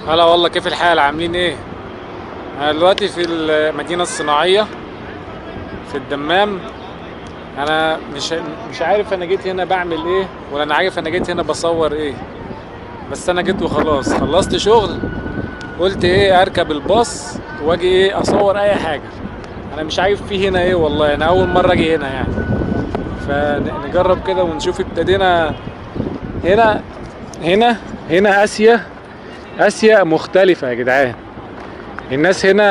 هلا والله، كيف الحال؟ عاملين ايه؟ انا دلوقتي في المدينة الصناعية في الدمام. انا مش عارف انا جيت هنا بعمل ايه، ولا انا عارف انا جيت هنا بصور ايه، بس انا جيت وخلاص. خلصت شغل قلت ايه، اركب الباص واجي ايه اصور اي حاجة. انا مش عارف في هنا ايه والله، انا اول مرة اجي هنا يعني، فنجرب كده ونشوف. ابتدينا هنا هنا هنا اسيا، اسيا مختلفة يا جدعان. الناس هنا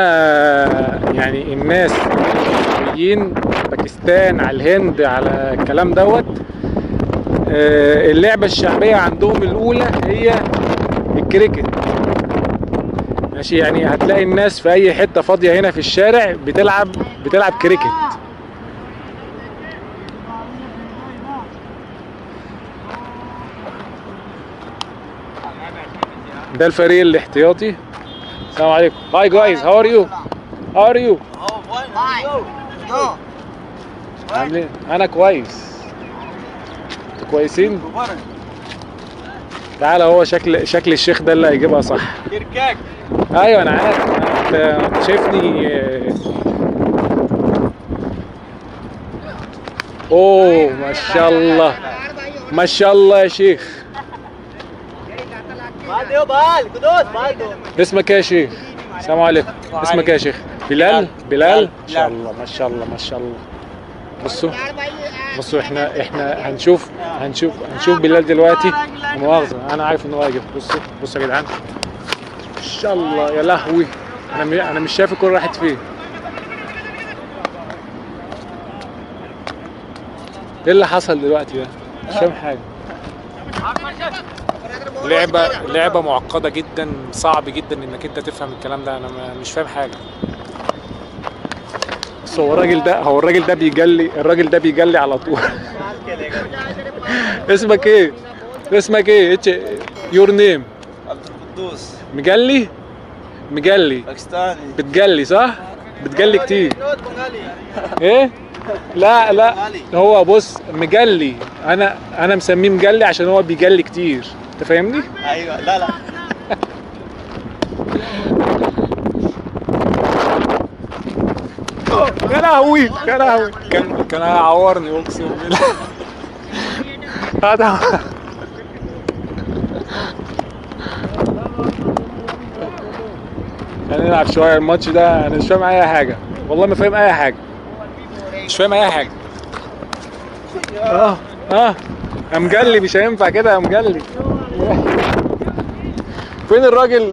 يعني الناس السوريين، باكستان، على الهند، على الكلام دوت. اللعبة الشعبية عندهم الأولى هي الكريكت، ماشي؟ يعني هتلاقي الناس في أي حتة فاضية هنا في الشارع بتلعب كريكت. ده الفريق الاحتياطي. السلام عليكم. Hi guys, how are you? How are you? عاملين؟ انا كويس. انتوا كويسين؟ تعالى، هو شكل الشيخ ده اللي هيجيبها صح. كركاك. ايوه انا عارف، انت شايفني. اوه ما شاء الله، ما شاء الله يا شيخ. اسمك ايه يا شيخ؟ السلام عليكم. اسمك ايه يا شيخ؟ بلال. بلال، ما شاء الله ما شاء الله ما شاء الله. بصوا بصوا، احنا هنشوف بلال دلوقتي. مؤاخذة انا عارف ان هو هيجيب. بصوا بصوا يا جدعان، ان شاء الله. يا لهوي، انا مش شايف الكورة راحت فين. ايه اللي حصل دلوقتي ده؟ مش فاهم حاجة. لعبة معقدة جدا، صعب جدا انك انت تفهم الكلام ده. انا مش فاهم حاجة. بس هو الراجل ده بيجلي، الراجل ده بيجلي على طول. اسمك ايه؟ اسمك ايه؟ Your name؟ عبد القدوس. مجلي؟ مجلي باكستاني. بتجلي صح؟ بتجلي كتير. ايه؟ لا لا، هو بص مجلي، انا مسميه مجلي عشان هو بيجلي كتير، انت فاهمني؟ ايوه. لا لا يا لهوي يا لهوي، كان هيعورني اقسم بالله. هذا هنلعب شوية الماتش ده. انا مش فاهم اي حاجة والله، ما فاهم اي حاجة، مش فاهم اي حاجة. يا مجلي مش هينفع كده يا مجلي. فين الراجل؟